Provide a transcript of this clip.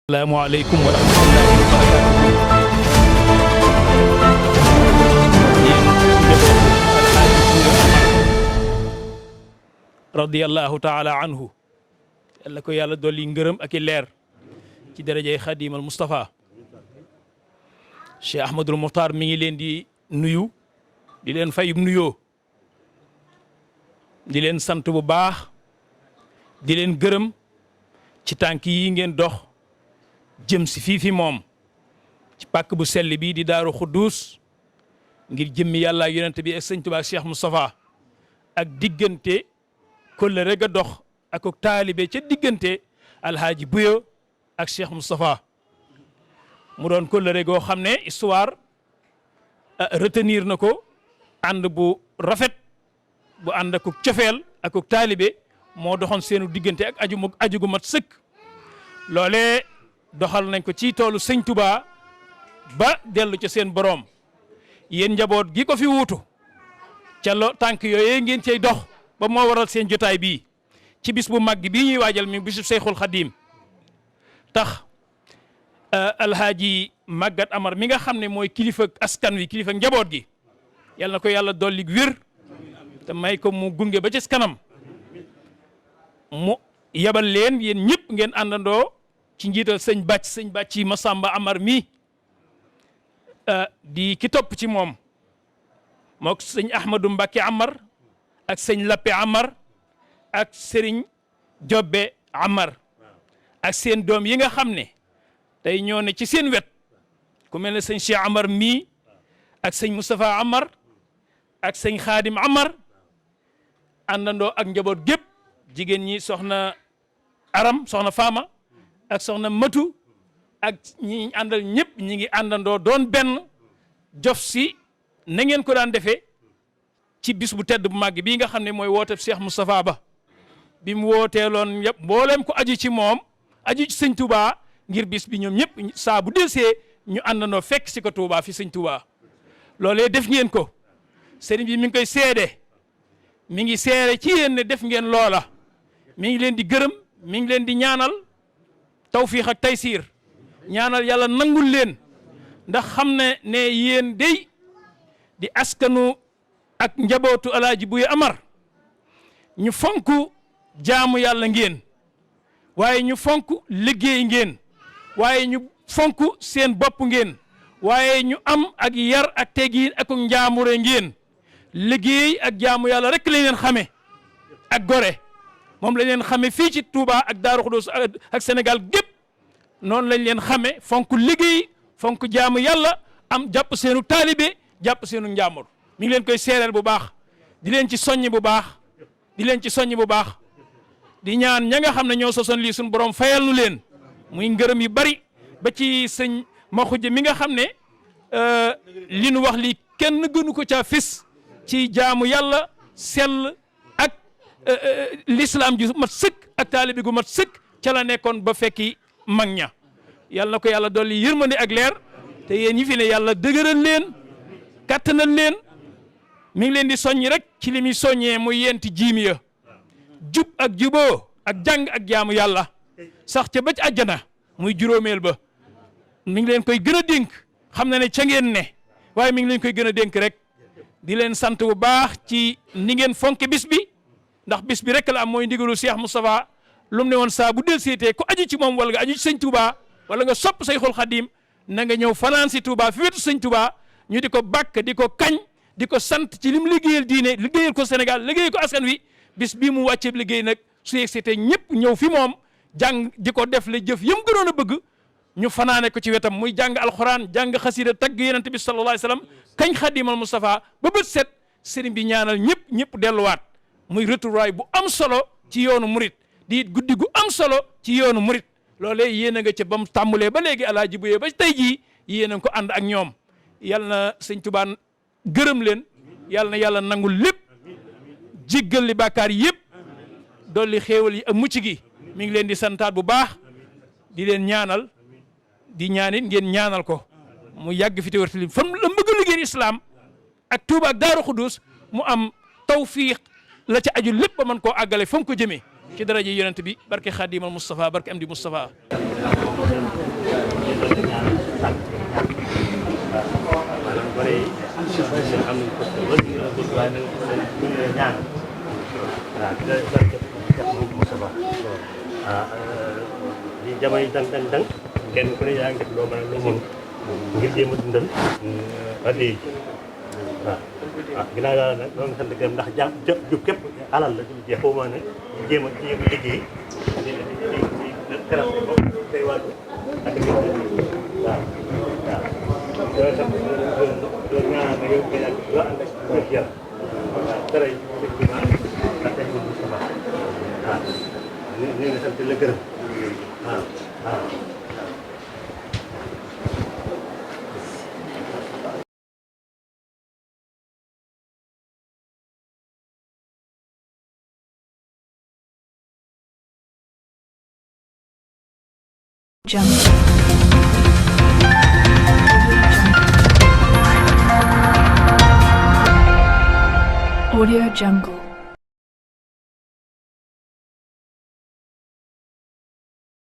asalaamaaleykum wa rahmatullahi wa barakatuh. radiyallahu taala anhu yàlla ko yàlla dolli ngërëm ak i leer ci darajay xadimal Moustapha. Cheikh Ahmadul Muxtaar mi ngi leen di nuyu di leen fayub nuyoo di leen sant bu baax di leen gërëm ci tànk yi ngeen dox jëm si fii fi moom ci pàkk bu sell bii di Daaru Xuddus ngir jëmmi yàlla yonent bi ak sëñ Tuubaa Cheikh Moustapha ak diggante kóllëre ga dox ak taalibe ca diggante Alhaaji Buyo ak Cheikh Moustapha mu doon kóllëre goo xam ne histoire retenir na ko ànd bu rafet bu ànd ak cofeel ak taalibe moo doxoon seenu diggante ak aju gu mat sëkk. loolee doxal nañ ko ci toolu sëñ Touba ba dellu ca seen boroom yéen njaboot gi ko fi wuutu ca tànk yooyee ngeen cay dox ba moo waral seen jotaay bii ci bis bu mag bii ñuy waajal mi bisu Seyxul Xadiim tax Alhaaji Magat Amar mi nga xam ne mooy kilifa askan wi kilifa njaboot gi yal na ko yàlla dolli wér te may ko mu gunge ba ci kanam mu yabal leen yéen ñëpp ngeen àndandoo ci njiital sëñ bàcc Masamba Amar mi di ki topp ci moom mook sëñ Ahmadou Mbacke Amar ak sëñ Lappe Amar ak sëriñ Jobbe Amar ak seen doom yi nga xam ne tey ñoo ne ci seen wet ku mel ne sëñ Cheikh Amar mii ak sëñ Moustapha Amar ak sëñ Khadim Amar àndandoo ak njaboot gépp jigéen ñi soxna Aram soxna Fama ak soxna Matu ak ñi àndal ñëpp ñi ngi àndandoo doon benn jof si na ngeen ko daan defee ci bis bu tedd bu màgg bii nga xam ne mooy woote Cheikh Moustapha Ba bi mu wooteeloon yëpp mbooleem ko aju ci moom aju ci sëñ Touba ngir bis bi ñoom ñëpp saa bu delsee ñu àndandoo fekk si ko Touba fi sëñ Touba loolee def ngeen ko sëriñ bi mi ngi koy seede mi ngi seede ci yéen ne def ngeen loola mi ngi leen di gërëm mi ngi leen di ñaanal tawfiix ak taysiir ñaanal yàlla nangul leen ndax xam ne yéen day di askanu ak njabootu Alaaji Buye Amar ñu fonk jaamu yàlla ngeen waaye ñu fonk liggéey ngeen waaye ñu fonk seen bopp ngeen waaye ñu am ak yar ak tegiin ak njaamure ngeen liggéey ak jaamu yàlla rek lañ leen xame ak gore moom lañ leen xame fii ci Touba ak Daaru Xudoos ak Sénégal gépp noonu lañ leen xame fonk liggéey fonk jaamu yàlla am jàpp seenu taalibe jàpp seenu njaamur mi ngi leen koy seereel bu baax di leen ci soññ bu baax di leen ci soññ bu baax di ñaan ña nga xam ne ñoo sosoon lii suñu borom fayal nu leen muy ngërëm yu bari ba ci sëñ Maxuja mi nga xam ne li nu wax lii kenn gënu ko caa fis ci jaamu yàlla sell ak l'islam ju mat sëkk ak taalibi gu mat sëkk ca la nekkoon ba fekki mag ña yàlla na ko yàlla dolli yërmande ak leer te yéen ñi fi ne yàlla dëgëral leen kattanal leen mi ngi leen di soññ rek ci li muy soññee muy yenti jiimi ya jub ak juboo ak jàng ak jaamu yàlla sax ca ba ci àjjana muy juróomeel ba mi ngi leen koy gën a dénk xam na ne ca ngeen ne waaye mi ngi leen koy gën a dénk rek di leen sant bu baax ci ni ngeen fonke bis bi ndax bis bi rek la am mooy ndigalu Cheikh Moustapha lu mu ne woon saa bu del seetee ku aju ci moom wala nga aju ci sëñ Touba wala nga sopp Seyxul Xadim na nga ñëw fanaan si Touba fi wetu sëñ Touba ñu di ko bàkk di ko kañ di ko sant ci lim liggéeyal diine liggéeyal ko Sénégal liggéeyal ko askan wi bis bii mu wàcceeb liggéey nag su yegsee ñëpp ñëw fi moom jàng di ko def le jëf yëm gënoon a bëgg ñu fanaane ko ci wetam muy jàng alxuraan jàng xasida tagg yonent bi sallallahu alayhi wasallam kañ Xadimal Moustapha ba bët set sëriñ bi ñaanal ñëpp delluwaat muy retrouvaille bu am solo ci yoonu murit di guddi gu am solo ci yoonu murit loolee yéen a nga ca ba mu tàmbalee ba léegi Alaaji Buye ba tey jii yéen a nga ko ànd ak ñoom yal na sëñ Tuubaa gërëm leen yal na yàlla nangul lépp jéggal li bàkkaar yëpp dolli xéewal yi ak mucc gi mi ngi leen di santaat bu baax di leen ñaanal di ñaanit ngeen ñaanal ko mu yàgg fi te wërti li fan la bëgg liggéey islam ak Touba ak Daaru Xudoos mu am tawfiq la ca aju lépp ba mën koo àggale fa mu ko jëmee ci daraja yonent bi barke Xaadimal Mustafa barke Amdi Mustafa barke Cheikh Moustapha di jamono yi dang kenn ku ne yaa ngi def loo mën loo mën ngir jéem a dundal addi yi waaw ginnaaw yàlla nag loolu nga sant gërëm ndax jub képp alal la jub jeex foo ma ne jéem a liggéey di teral say bopp say waaju ak di waaw loolu tam loolu ñaanal na yow ngay ak loo ànd ak wér yaram waaw dara yi dëgg bi maa ndax tey moom Moustapha waaw ñu ngi sant la gërëm waaw waaw Jungle. Audio Jungle.